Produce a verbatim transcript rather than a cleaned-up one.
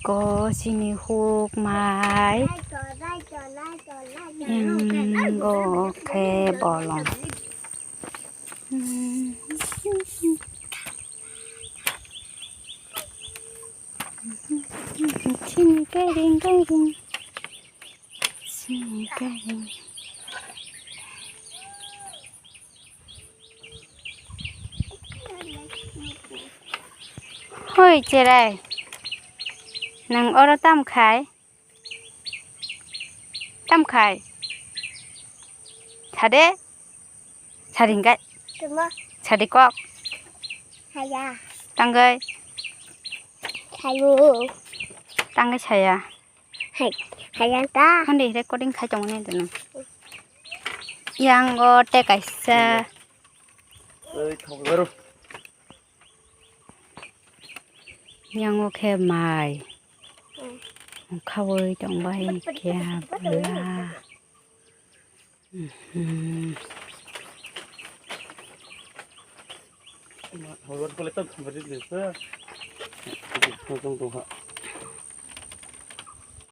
Ko chini huk mai. Yango khe bolong. Chini kairing kairing. Chini kairing. Hoi, cherai. Nang oro tam khai? Tam khai? Sade? Sadi hingkai? Tuma. Sadi kok? Saya. Tanggai? Sayo. Tanggai saya. Hai, hai ta. Hande recording khai tong ne deno. Yango te kaisa. Oi, thok garu. Yango khe mai. Khawi tong bai khe bla. Mhm. Hawar kole tam khambari desa. Tong tong ha.